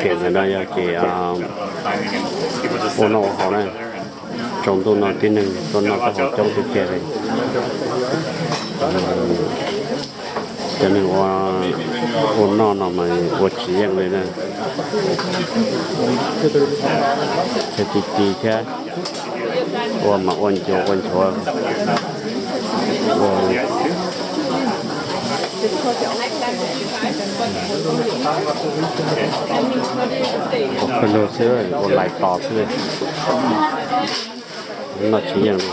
Kev ntawm no yog kev ua noj ua haus na. Tsaus ntuj no tib neeg tuaj noj tuaj haus coob tiag tiag li. Cov neeg ua noj no mas ua tsis yeej li na. Thiab ti ti thiab, ua mas ua nchuav ua nchuav. Ua pawg lug xwb, ua lais tos xwb. Noj tsis yeej li.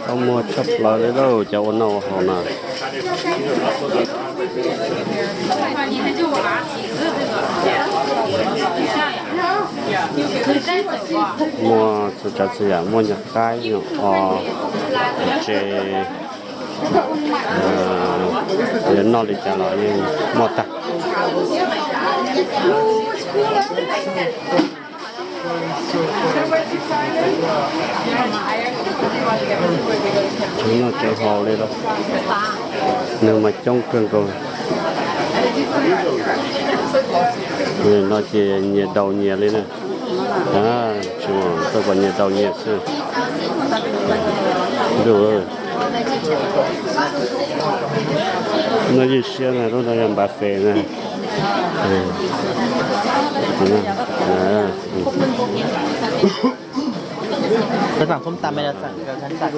Tau muag tshaj plaws li lauj, cov ua noj ua haus no. Muaj txhua tsav txhua yam, muaj nyuag qaib, nyuag os, tsev, yuav noj li cas los yeej muaj tag. Tsev noj tsev haus li lauj, neeg mas coob kawg nkaus. No ces nyias daus nyias li na. Tsis muaj, tsuas kom nyias daus nyias xwb. Ntuj, noj ywj siab na, lub no yog npav fes na. Các bạn không tạm, bây giờ sẵn các khán giả.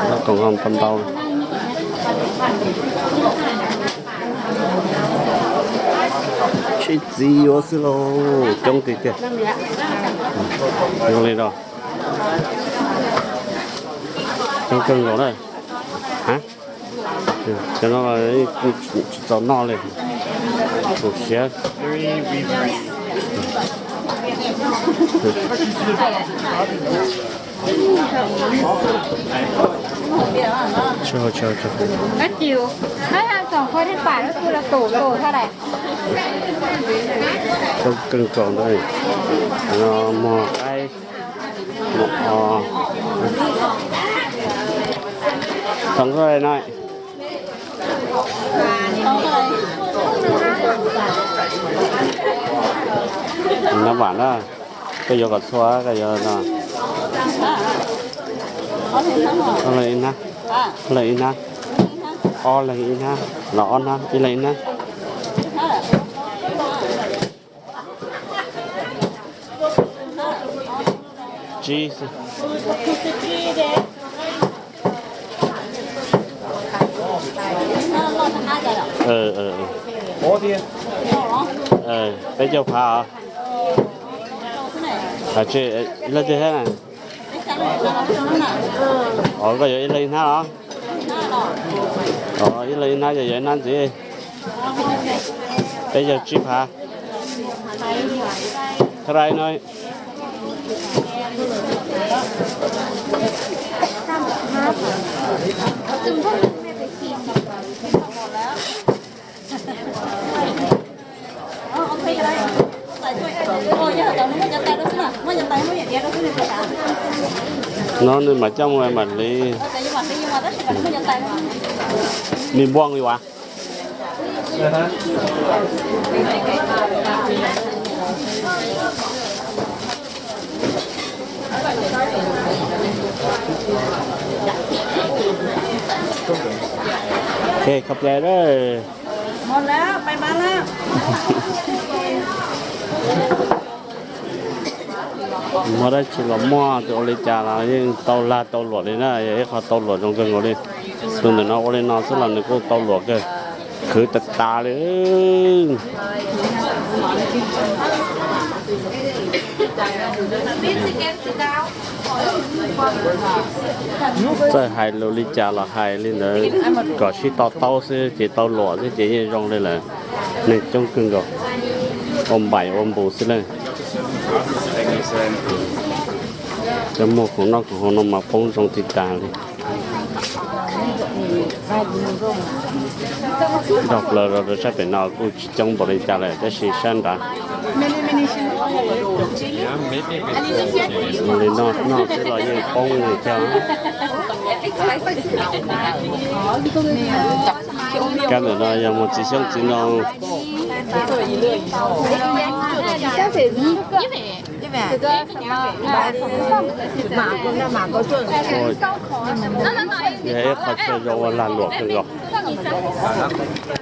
Nó còn không tao tao. Sib txiv yuav xwb lauj, coob tiag tiag. Zoo li no. Coob kawg nkaus na. Cov no tsis txaus noj li. Tus siav. Các kiểu, các hàng tổng kho trên phải nó cứ là tổ tổ ra này. Coob kawg nkaus ntawd. Mog qaib, mog os. Tổng kho này. Nyob vam na, koj yuav kom txhua koj yuav no. Ob leeg ib hnab, ob leeg ib hnab, ob leeg ib hnab, los ob hnab, ib leeg ib hnab. Tsib. Peb caug phav os. Leej twg thiab na? Os, koj yuav ib leeg ib hnab los? Os, ib leeg ib hnab, yog yuav ib hnab ntxiv. Peb caug tsib phav. Thaj rai no. No nws mam coj mus mam li. Nws npuaj li vas. Ok, khab plej lawm. Muaj dab tsi los muaj, tus ua li cas los yeej tau lag tau luam li na, yog ib qho tau luam zoo kawg nkaus li. Tus ntawm no ua li no xwb los nws kuj tau luam kawg, khwv tas tas li. Txawj hais lus li cas los hais li ntawd, kom sib to taub xwb ces tau luam xwb ces yeej zoo li lawm. Neeg coob kawg nkaus. Ua npaim ua npus xwb lawm. Cov muag khoom noj khoom haus no mas poob zoo tsis tas li. Nrog plaws rau sab pem no kuj tsis coob npaum li cas lawm tab sis sab nrad li no noj xwb los yeej poob li thiab. Kab ntawm no yog muag txiv xyoob txiv ntoo. Yog ib qho chaw zoo ua lag luam kawg nkaus.